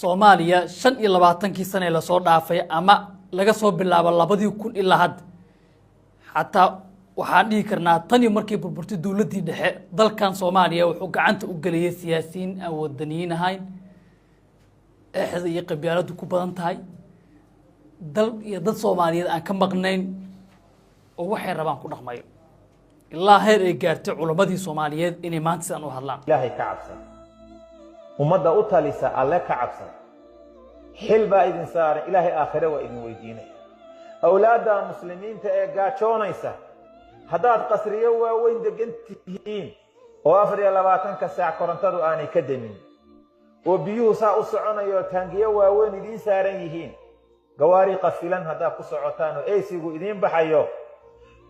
Soomaaliya 25-kii sane lasoo dhaafay ama laga soo bilaabo 2000 ilaa hadda, xataa waxaan dhihi karnaa tanii markii burburtay dowladdii dhexe, dalkan Soomaaliya wuxuu gacanta u geliyay siyaasiyiin aan wadaniyiin ahayn, eexda iyo qabyaaladdu ku badan tahay, dal iyo dad Soomaaliyeed aan ka maqnayn oo waxay rabaan ku dhaqmayo, ilaa heer ay gaartay culammadii Soomaaliyeed inay maanta sidaan u hadlaan. Ilaahay ka cabsan, ummadda u talisa Alle ka cabsan. Xil baa idin saaran, Ilaahay aakhire waa idin weydiinaya. Awlaadda muslimiinta ee gaajoonaysa, haddaad qasriyo waaweyn degan tihiin oo 24-ka saac korontadu aanay ka demin oo biyuhu saa u soconayo, taangiyo waaweyn idiin saaran yihiin, gawaari qafilan haddaad ku socotaan oo eysigu idiin baxayo,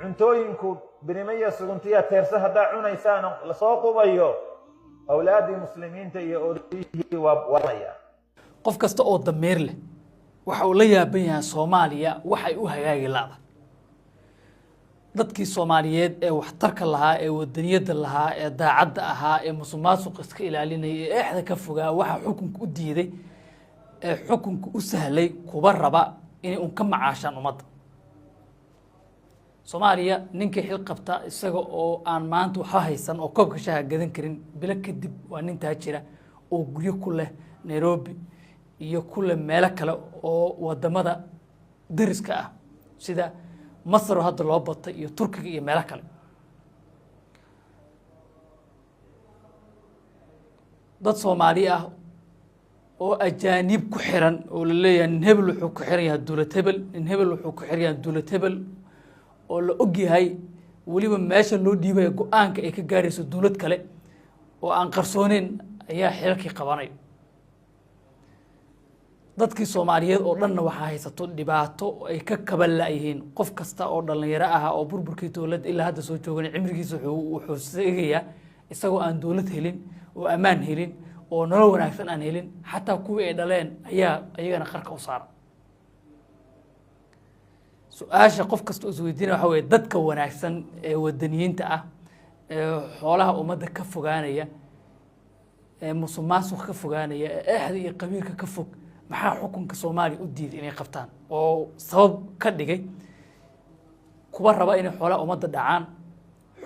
cuntooyinku birimaya suguntiya teerse haddaad cunaysaan lasoo qubayo, awlaaddii muslimiinta iyo odayihii waa waaya. Qof kasta oo dameer leh waxa uu la yaaban yahay Soomaaliya waxay u hagaagi la'da. Dadkii Soomaaliyeed ee waxtarka lahaa, ee wadaniyadda lahaa, ee daacadda ahaa, ee musuqmaasuqa iska ilaalinaya, ee eexda ka fogaa, waxaa xukunka u diiday ee xukunka u sahlay kuba raba inay un ka macaashaan ummadda Soomaaliya. Ninkii xil qabta isaga oo aan maanta waxba haysan oo koobka shaha gadan karin, bilo kadib waa nin taajira oo guryo ku leh Nairobi iyo ku leh meelo kale oo wadamada dariska ah, sida Masar oo hadda loo batay iyo Turkiga iyo meelo kale. Dad Soomaali ah oo ajaaniib ku xiran oo la leeyahay nin hebel wuxuu ku xiran yahay dowlad hebel, nin hebel wuxuu ku xiran yahay dowlad hebel, oo la og yahay weliba meesha loo dhiibaya go-aanka ay ka gaarayso dowlad kale oo aan qarsooneyn, ayaa xilalkii qabanayo. Dadkii Soomaaliyeed oo dhanna waxaa haysato dhibaato ay ka kaban la'yihiin. Qof kasta oo dhallinyaro ah oo burburkii dowladda ilaa hadda soo joogan, cimrigiisa wuxuu seegayaa isagoo aan dowlad helin oo ammaan helin oo nolol wanaagsan aan helin. Xataa kuwii ay dhaleen ayaa iyagana qarka u saara. Su-aasha qof kasta oo isweydiinaya waxa weye: dadka wanaagsan ee wadaniyiinta ah, ee xoolaha ummadda ka fogaanaya, ee musuqmaasuqa ka fogaanaya, ee eexda iyo qabiilka ka fog, maxaa xukunka Soomaaliya u diiday inay qabtaan oo sabab ka dhigay kuwa raba inay xoolaha ummadda dhacaan,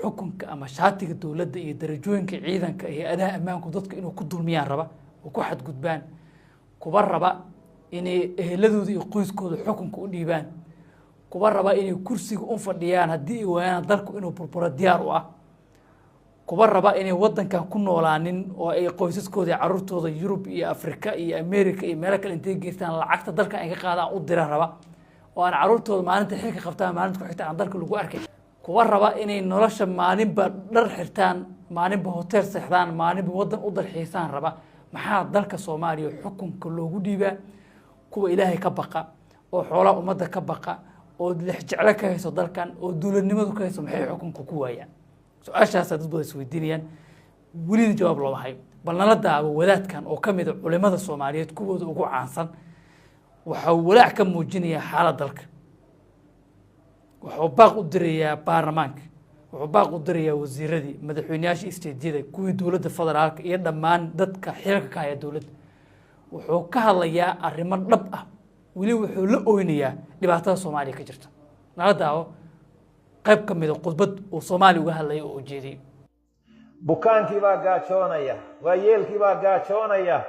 xukunka ama shaatiga dowladda iyo darajooyinka ciidanka iyo hay-adaha ammaanku dadku inuu ku dulmiyaan raba oo ku xadgudbaan, kuwa raba inay eheladooda iyo qoyskooda xukunka u dhiibaan, kuwa raba inay kursiga u fadhiyaan, haddii ay waayaan dalku inuu burburo diyaar u ah, kuwa raba inay wadankan ku noolaanin oo ay qoysaskooda iyo caruurtooda Yurub iyo Afrika iyo America iyo meelo kale intay geystaan lacagta dalkan ay ka qaadaan u dira raba, oo aan caruurtooda maalinta xilka qabtaan maalinta ku xigta aan dalka lagu arkay, kuwa raba inay nolosha maalinba dhar xirtaan, maalinba hotel seexdaan, maalinba wadan u dalxiisaan raba, maxaa dalka Soomaaliya xukunka loogu dhiibaa? Kuwa Ilaahay ka baqa oo xoolaha ummadda ka baqa oo lexjeclo ka hayso dalkan oo dowladnimadu ka hayso, maxay xukunka ku waayaan? Su-aashaasa dad badan isweydiinayaan, welina jawaab looma hayo. Bal nala daabo wadaadkan oo ka mid a culimada Soomaaliyeed kuwooda ugu caansan. Waxau walaac ka muujinayaa xaalad dalka, wuxuu baaq u dirayaa baarlamaanka, wuxuu baaq u dirayaa wasiiradii, madaxweyneyaasha isteedyada, kuwii dowladda federaalka iyo dhammaan dadka xilalka ka haya dowladda. Wuxuu ka hadlayaa arrimo dhab ah, weli wuxuu la oynayaa dhibaatada Soomaaliya ka jirta. Nala daawo qayb ka mida khudbad uu Soomaaliya uga hadlaya oo ujeediyey. Bukaankii baa gaajoonaya, waayeelkii baa gaajoonaya,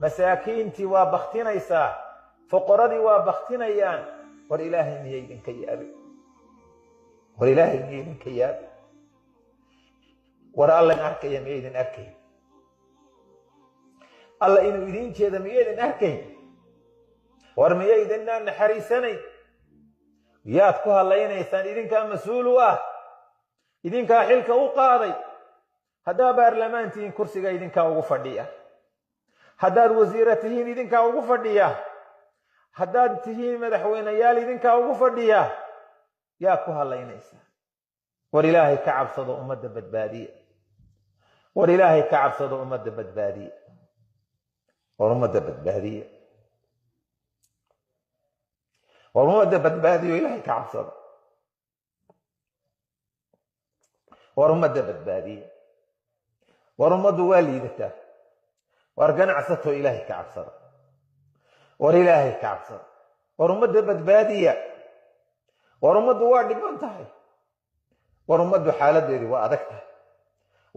masaakiintii waa baktinaysaa, fuqaradii waa baktinayaan. War Ilaahay miya idinka yaabay? War Ilaahay miya idinka yaabay? War Alla arkaya miya idin arkay? Alla inuu idiin jeeda miya idin arkayn? War miya idinaan naxariisanayn? Yaad ku hadlaynaysaan? Idinkaa mas-uul u ah, idinkaa xilka u qaaday. Haddaa baarlamaan tihiin, kursiga idinkaa ugu fadhiya. Haddaad wasiira tihiin, idinkaa ugu fadhiya. Haddaad tihiin madaxweyneyaal, idinkaa ugu fadhiya. Yaa ku hadlaynaysaa? War Ilaahay ka cabsado, ummadda badbaadiya. War Ilaahay ka cabsado, ummadda badbaadiya. War ummadda badbaadiya. War ummadda badbaadiyo, Ilaahay ka cabsado. War ummadda badbaadiya. War ummaddu waa liidataa. War ganacsato, Ilaahay ka cabsada. War Ilaahay ka cabsada, war ummadda badbaadiya, war ummaddu waa dhiban tahay, war ummaddu xaaladeedii waa adag tahay.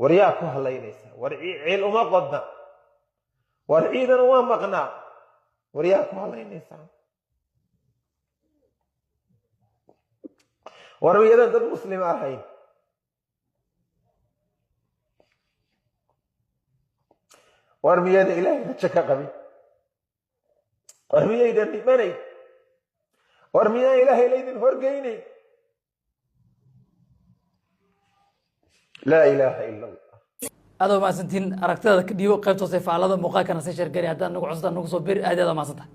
War yaa ku halaynaysa? War ciil uma qodna, war ciidan uma maqnaa, war yaa ku halaynaysaa? War miyadan dad muslima ahayn? War miyada Ilaahay rajo ka qabin? War miyaydan dhimanayn? War miyaan Ilaahay laydin horgeynayn? Laa ilaaha ila Allah. Aad waa mahadsantiin. Aragtidaada ka dhiibo qaybta hoose faallada, muuqaalkana si sheergari. Haddaan nagu cusubtaan, nagu soo bir. Aad aad waa mahadsantahay.